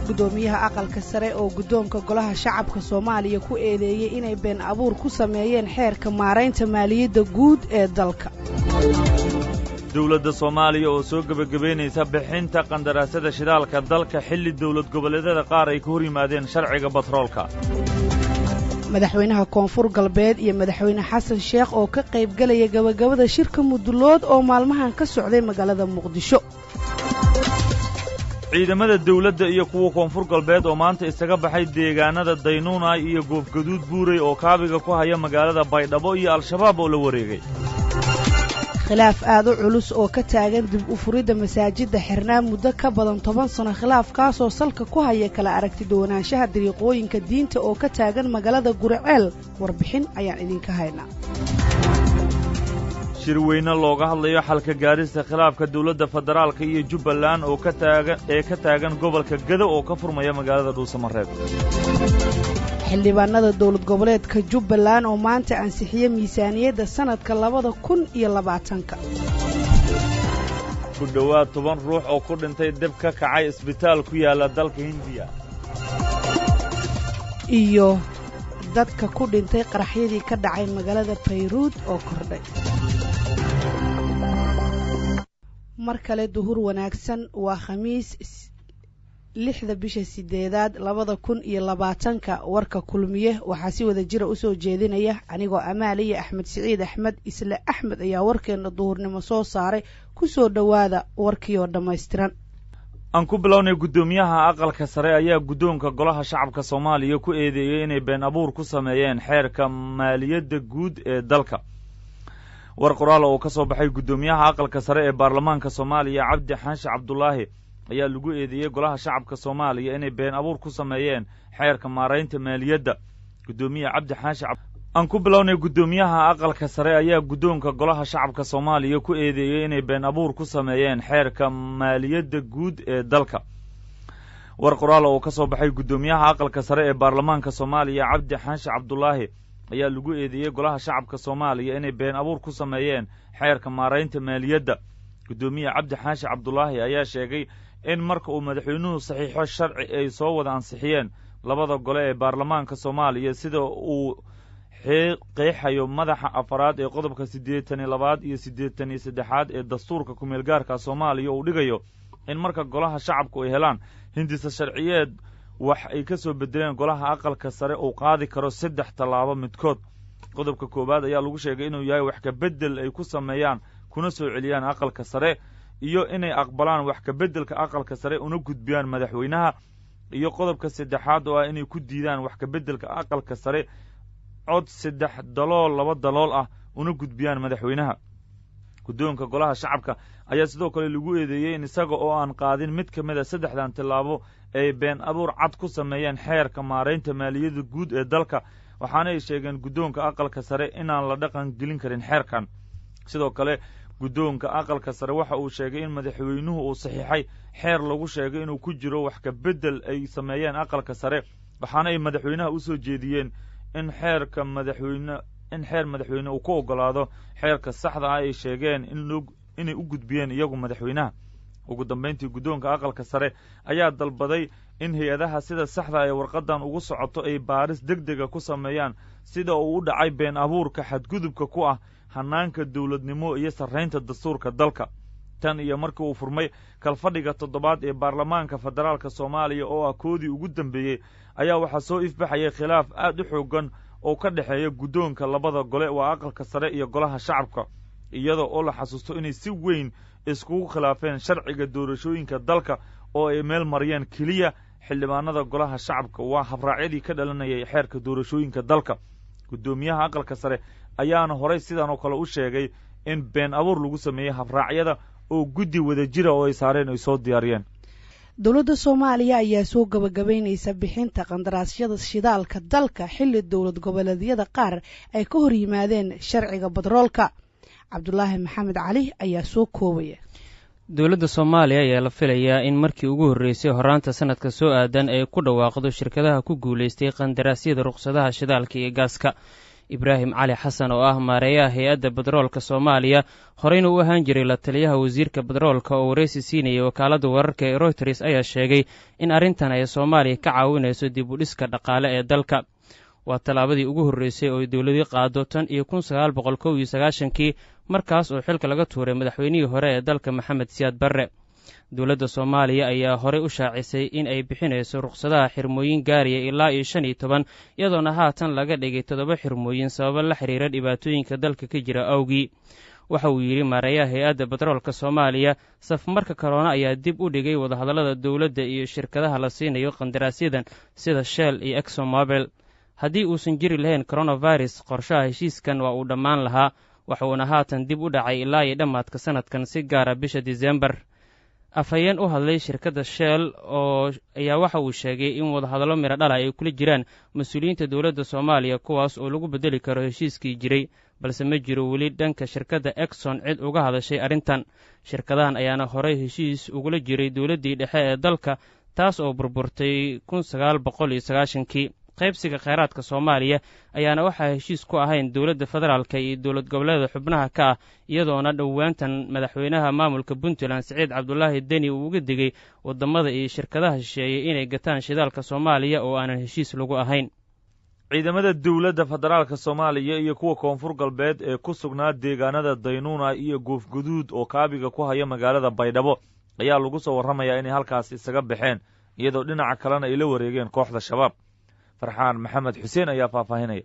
Gudoomiyaha Aqalka Sare oo guddoonka Golaha Shacabka Soomaaliya ku eedeeyey inay been abuur ku sameeyeen xeerka maaraynta maaliyadda guud ee dalka. Dowladda Soomaaliya oo soo gebagabaynaysa bixinta qandaraasyada shidaalka dalka, xilli dowlad goboleedyada qaar ay ka hor yimaadeen sharciga batroolka. Madaxweynaha Koonfur Galbeed iyo Madaxweyne Xasan Sheekh oo ka qaybgalaya gabagabada shirka Mudulood oo maalmahan ka socday magaalada Muqdisho. Ciidamada dawladda iyo kuwa Koonfur Galbeed oo maanta isaga baxay deegaanada Daynuunay iyo Goofgaduud Buurey oo kaabiga ku haya magaalada Baydhabo, iyo Al-Shabaab oo la wareegay. Khilaaf aad u culus oo ka taagan dib u furidda masaajidda xirnaa muddo ka badan 10 sano, khilaafkaasoo salka ku haya kala aragti duwanaanshaha dariiqooyinka diinta oo ka taagan magaalada Guriceel, warbixin ayaan idinka haynaa. Shirweyne looga hadlayo xalka gaarista khilaafka dowladda federaalka iyo Jubbaland oo ka taagan ee ka taagan gobolka Gado oo ka furmaya magaalada Dhuusamareeb. Xildhibaanada dowlad goboleedka Jubbaland oo maanta ansixiye miisaaniyadda sanadka 2020-ka. Ku dhowaad 10 ruux oo ku dhintay deb ka kacay isbitaal ku yaalla dalka Hindiya. Iyo dadka ku dhintay qaraxyadii ka dhacay magaalada Bayruud oo kordhay. Mar kale duhur wanaagsan, waa Khamiis, 6-da bisha sideedaad 2020-ka. Warka Kulmiye waxaa si wada jira usoo jeedinaya anigoo Amaal iyo Axmed Siciid Axmed. Isle Axmed ayaa warkeena duhurnimo soo saaray. Kusoo dhowaada warkii oo dhammaystiran. Aan ku bilownay. Guddoomiyaha Aqalka Sare ayaa guddoonka Golaha Shacabka Soomaaliya ku eedeeyey inay been abuur ku sameeyeen xeerka maaliyadda guud ee dalka. War qoraal oo ka soo baxay guddoomiyaha Aqalka Sare ee baarlamaanka Soomaaliya, Cabdi Xaashi Cabdulaahi, ayaa lagu eedeeyey Golaha Shacabka Soomaaliya inay been abuur ku sameeyeen xeerka maaraynta maaliyadda. Guddoomiyaha Cabdi Xaashi aan ku bilownay. Guddoomiyaha Aqalka Sare ayaa guddoonka Golaha Shacabka Soomaaliya ku eedeeyey inay been abuur ku sameeyeen xeerka maaliyadda guud ee dalka. War qoraal oo ka soo baxay guddoomiyaha Aqalka Sare ee baarlamaanka Soomaaliya, Cabdi Xaashi Cabdulaahi, ayaa lagu eedeeyey Golaha Shacabka Soomaaliya inay been abuur ku sameeyeen xeerka maaraynta maaliyadda. Guddoomiye Cabdi Xaashi Cabdulaahi ayaa sheegay in marka uu madaxweynuhu saxiixo sharci ay soo wada ansixiyeen labada gole ee baarlamaanka Soomaaliya, sida uu qeexayo madaxa afaraad ee qodobka 82aad iyo 83aad ee dastuurka kumeelgaarka Soomaaliya, uu dhigayo in marka Golaha Shacabku ay helaan hindisa sharciyeed wax ay ka soo bedeleen Golaha Aqalka Sare, uu qaadi karo saddex tallaabo midkood. Qodobka koowaad ayaa lagu sheegay inuu yahay wax ka beddel ay ku sameeyaan kuna soo celiyaan Aqalka Sare, iyo inay aqbalaan wax ka beddelka Aqalka Sare una gudbiyaan madaxweynaha, iyo qodobka saddexaad oo ah inay ku diidaan wax ka beddelka Aqalka Sare cod saddex dalool laba dalool ah una gudbiyaan madaxweynaha. Guddoonka Golaha Shacabka ayaa sidoo kale lagu eedeeyey in isaga oo aan qaadin mid ka mid a saddexdan tillaabo ay been abuur cad ku sameeyeen xeerka maaraynta maaliyadda guud ee dalka. Waxaana ay sheegeen guddoonka Aqalka Sare inaan la dhaqan gelin karin xeerkan. Sidoo kale guddoonka Aqalka Sare waxa uu sheegay in madaxweynuhu uu saxiixay xeer lagu sheegay inuu ku jiro wax ka beddel ay sameeyeen Aqalka Sare, waxaana ay madaxweynaha u soo jeediyeen in xeerka madaxweyne in xeer madaxweyne uu ku oggolaado xeerka saxda ah ay sheegeen in inay u gudbiyeen iyagu madaxweynaha. Ugu dambayntii, guddoonka Aqalka Sare ayaa dalbaday in hay-adaha sida saxda ee warqadan ugu socoto ay baaris deg dega ku sameeyaan sida uu u dhacay been abuurka xadgudubka ku ah hanaanka dowladnimo iyo sarraynta dastuurka dalka. Tan iyo markii uu furmay kalfadhiga toddobaad ee baarlamaanka federaalka Soomaaliya, oo ah koodii ugu dambeeyey, ayaa waxaa soo ifbaxayay khilaaf aad u xoogan oo ka dhexeeya guddoonka labada gole, waa Aqalka Sare iyo Golaha Shacabka, iyada oo la xasuusto inay si weyn iskugu khilaafeen sharciga doorashooyinka dalka oo ay meel mariyeen keliya xildhibaanada Golaha Shacabka, waa habraacyadii ka dhalanayay xeerka doorashooyinka dalka. Guddoomiyaha Aqalka Sare ayaana horay sidan oo kale u sheegay in been abuur lagu sameeyey habraacyada oo guddi wada jira oo ay saareen ay soo diyaariyeen. Dowladda Soomaaliya ayaa soo gabagabaynaysa bixinta qandaraasyada shidaalka dalka, xilli dowlad goboleedyada qaar ay ka hor yimaadeen sharciga batroolka. Cabdulaahi Maxamed Cali ayaa soo koobaya. Dowladda Soomaaliya ayaa la filayaa in markii ugu horreysay horaanta sanadka soo aadan ay ku dhawaaqdo shirkadaha ku guulaystay qandaraasyada ruqsadaha shidaalka iyo gaaska. Ibraahim Cali Xasan oo ah maareeyaha hay-adda batroolka Soomaaliya, horeyna u ahaan jiray la taliyaha wasiirka batroolka, oo waraysi siinayay wakaaladda wararka ee Royters, ayaa sheegay in arrintan ay Soomaaliya ka caawinayso dib u dhiska dhaqaale ee dalka. Waa tallaabadii ugu horreysay oo dowladii qaado tan iyo 1991-kii, markaas oo xilka laga tuuray madaxweynihii hore ee dalka Maxamed Siyaad Barre. Dowladda Soomaaliya ayaa horey u shaacisay in ay bixinayso rukhsadaha xirmooyin gaaraya ilaa iyo 15, iyadoona haatan laga dhigay 7 xirmooyin sababo la xiriira dhibaatooyinka dalka ka jira awgii. Waxa uu yidhi maareeyaha hay-adda batroolka Soomaaliya, safmarka korona ayaa dib u dhigay wadahadallada dowladda iyo shirkadaha la siinayo qandaraasyadan sida Shell iyo ExxonMobil. Haddii uusan jiri lahayn coronavirus, qorshaha heshiiskan waa uu dhammaan lahaa, waxuuna haatan dib u dhacay ilaa iyo dhammaadka sanadkan, si gaara bisha Disembar. Afhayeen u hadlay shirkadda Shell oo ayaa waxa uu sheegay in wadahadallo miro dhala ay kula jiraan mas-uuliyiinta dowladda Soomaaliya, kuwaas oo lagu beddeli karo heshiiskii jiray, balse ma jiro weli dhanka shirkadda Exxon cid uga hadashay arrintan. Shirkadahan ayaana horey heshiis ugula jiray dowladdii dhexe ee dalka, taas oo burburtay 1990-kii. Qaybsiga kheyraadka Soomaaliya ayaana waxaa heshiis ku ahayn dowladda federaalka iyo dowlad goboleeda xubnaha ka ah, iyadoona dhowaantan madaxweynaha maamulka Puntland Siciid Cabdulaahi Deni uu uga digay waddamada iyo shirkadaha shisheeyey inay gataan shidaalka Soomaaliya oo aanan heshiis lagu ahayn. Ciidamada dowladda federaalka Soomaaliya iyo kuwa Koonfur Galbeed ee ku sugnaa deegaanada Daynuuna iyo Goofguduud oo kaabiga ku haya magaalada Baydhabo ayaa lagu soo warramayaa inay halkaas isaga baxeen, iyadoo dhinaca kalena ay la wareegeen kooxda Shabaab. Farxaan Maxamed Xuseen ayaa faahfaahinaya.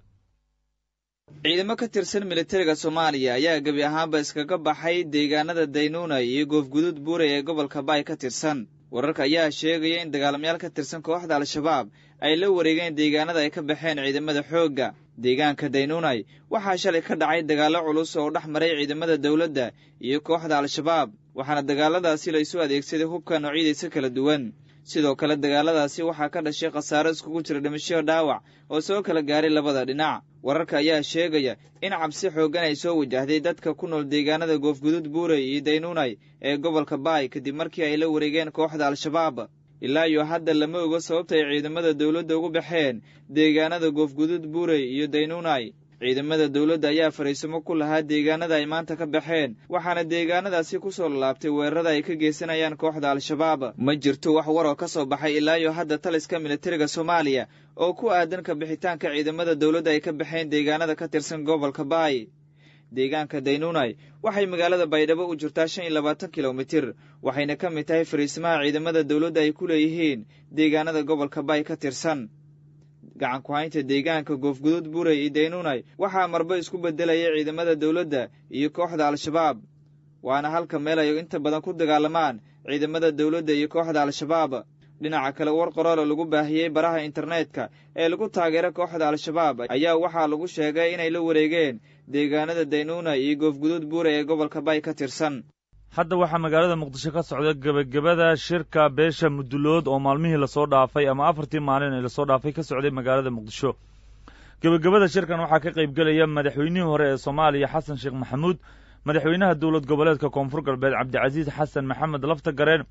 Ciidamo ka tirsan militariga Soomaaliya ayaa gebi ahaanba iskaga baxay deegaanada Daynuuna iyo Goofguduud Buurey ee gobolka Baay ka tirsan. Wararka ayaa sheegaya in dagaalamayaal ka tirsan kooxda Al-Shabaab ay la wareegeen deegaanada ay ka baxeen ciidamada xoogga. Deegaanka Daynuunay waxaa shalay ka dhacay dagaallo culus oo dhex maray ciidamada dowladda iyo kooxda Al-Shabaab, waxaana dagaaladaasi la isu adeegsaday hubka noocyadiisa kala duwan. Sidoo kale dagaaladaasi waxaa ka dhashay khasaaro iskugu jira dhimasho dhaawac oo soo kala gaaray labada dhinac. Wararka ayaa sheegaya in cabsi xooggan ay soo wajahday dadka ku nool deegaanada Goofguduud Buurey iyo Daynuunay ee gobolka Baay kadib markii ay la wareegeen kooxda Al-Shabaab. Ilaa iyo hadda lama ogo sababta ay ciidamada dowladda ugu baxeen deegaanada Goofguduud Buurey iyo Daynuunay. Ciidamada dowladda ayaa fariisimo ku lahaa deegaanada ay maanta ka baxeen, waxaana deegaanadaasi ku soo laabtay weerarada ay ka geysanayaan kooxda Al-Shabaab. Ma jirto wax war oo ka soo baxay ilaa iyo hadda taliska militariga Soomaaliya oo ku aadan ka bixitaanka ciidamada dowladda ay ka baxeen deegaanada ka tirsan gobolka Baay. Deegaanka Daynuunay waxay magaalada Baydhabo u jirtaa 25 kilomitir, waxayna ka mid tahay fariisimaha ciidamada dowladda ay ku leeyihiin deegaanada gobolka Baay ka tirsan. Gacan ku-haynta deegaanka Goofguduud Buurey iyo Daynuunay waxaa marba isku beddelaya ciidamada dowladda iyo kooxda Al-Shabaab, waana halka meel ay inta badan ku dagaalamaan ciidamada dowladda iyo kooxda Al-Shabaab. Dhinaca kale, war qoraal oo lagu baahiyey baraha internetka ee lagu taageero kooxda Al-Shabaab ayaa waxaa lagu sheegay inay la wareegeen deegaanada Daynuuna iyo Goofguduud Buurey ee gobolka Baay ka tirsan. Hadda waxaa magaalada Muqdisho ka socda gebagabada shirka beesha Mudulood oo maalmihii lasoo dhaafay ama 4tii maalin ee lasoo dhaafay ka socday magaalada Muqdisho. Gebagabada shirkan waxaa ka qaybgelaya madaxweynihii hore ee Soomaaliya Xasan Sheekh Maxamuud, madaxweynaha dowlad goboleedka Koonfur Galbeed Cabdicasiis Xasan Maxamed Laftagareen,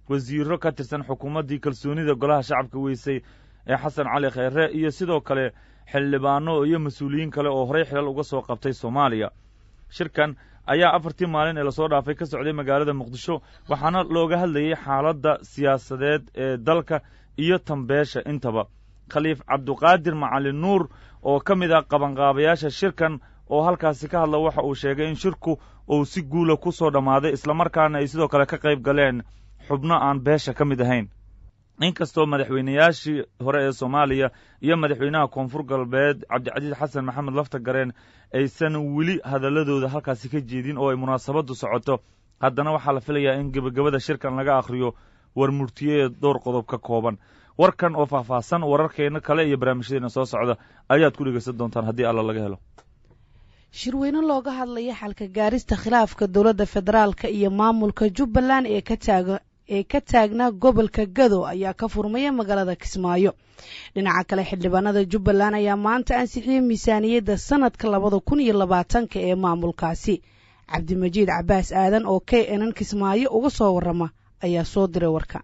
wasiiro ka tirsan xukuumaddii kalsoonida golaha shacabka weysay ee Xasan Cali Kheyre, iyo sidoo kale xildhibaano iyo mas-uuliyiin kale oo horey xilal uga soo qabtay Soomaaliya. Shirkan ayaa 4tii maalin ee lasoo dhaafay ka socday magaalada Muqdisho, waxaana looga hadlayay xaaladda siyaasadeed ee dalka iyo tanbeesha intaba. Khaliif Cabduqaadir Macalin Nuur oo ka mid ah qabanqaabayaasha shirkan oo halkaasi ka hadla waxa uu sheegay in shirku uu si guula ku soo dhammaaday, islamarkaana ay sidoo kale ka qayb galeen xubno aan beesha ka mid ahayn. Inkastoo madaxweynayaashii hore ee Soomaaliya iyo madaxweynaha Koonfur Galbeed Cabdicasiis Xasan Maxamed Laftagareen aysan weli hadalladooda halkaasi ka jeedin oo ay munaasabaddu socoto, haddana waxaa la filayaa in gebagabada shirkan laga akhriyo war murtiyeed dhowr qodob ka kooban. Warkan oo faahfaahsan wararkeena kale iyo barnaamijyadeena soo socda ayaad ku dhegeysan doontaan haddii Alla laga helo. Shirweyne looga hadlaya xalka gaarista khilaafka dowladda federaalka iyo maamulka Jubbaland ee ka taagnaa gobolka Gado ayaa ka furmaya magaalada Kismaayo. Dhinaca kale, xildhibaanada Jubbaland ayaa maanta ansixiyey miisaaniyadda sanadka 2020-ka ee maamulkaasi. Cabdimajiid Cabaas Aadan oo KNN Kismaayo uga soo warrama ayaa soo diray warka.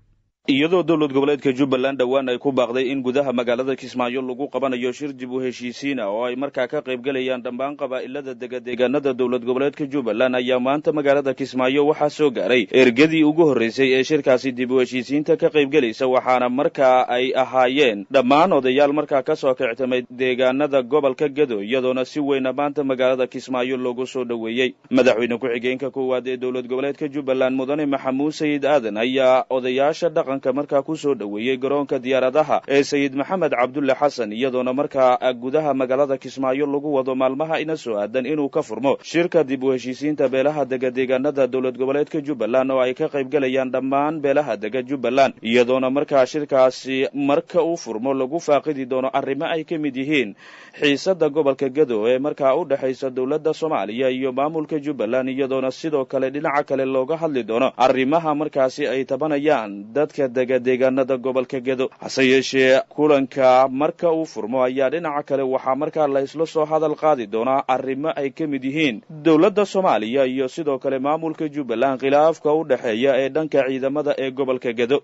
Iyadoo dowlad goboleedka Jubbaland dhowaan ay ku baaqday in gudaha magaalada Kismaayo lagu qabanayo shir dib u heshiisiina oo ay markaa ka qaybgelayaan dhammaan qabaa'ilada dega deegaanada dowlad goboleedka Jubbaland, ayaa maanta magaalada Kismaayo waxaa soo gaaray ergadii ugu horreysay ee shirkaasi dib u heshiisiinta ka qaybgelaysa, waxaana markaa ay ahaayeen dhammaan odayaal markaa kasoo kictamay deegaanada gobolka Gedo, iyadoona si weyna maanta magaalada Kismaayo loogu soo dhoweeyey. Madaxweyne ku-xigeenka koowaad ee dowlad goboleedka Jubbaland, Mudane Maxamuud Sayid Aadan, ayaa odayaasha dhaqanka markaa ku soo dhoweeyey garoonka diyaaradaha ee Sayid Maxamed Cabdulle Xasan, iyadoona markaa gudaha magaalada Kismaayo lagu wado maalmaha ina soo aadan inuu ka furmo shirka dib u heshiisiinta beelaha dega deegaanada dowlad goboleedka Jubbaland oo ay ka qaybgelayaan dhammaan beelaha dega Jubbaland, iyadoona markaa shirkaasi marka uu furmo lagu faaqidi doono arrimo ay ka mid yihiin xiisada gobolka Gedo ee markaa u dhexaysa dowladda Soomaaliya iyo maamulka Jubbaland, iyadoona sidoo kale dhinaca kale looga hadli doono arrimaha markaasi ay tabanayaan dadka dega deegaanada gobolka Gedo. Hase yeeshee, kulanka marka uu furmo ayaa dhinaca kale waxaa markaa la isla soo hadal qaadi doonaa arrimo ay ka mid yihiin dowladda Soomaaliya iyo sidoo kale maamulka Jubbaland khilaafka u dhexeeya ee dhanka ciidamada ee gobolka Gedo.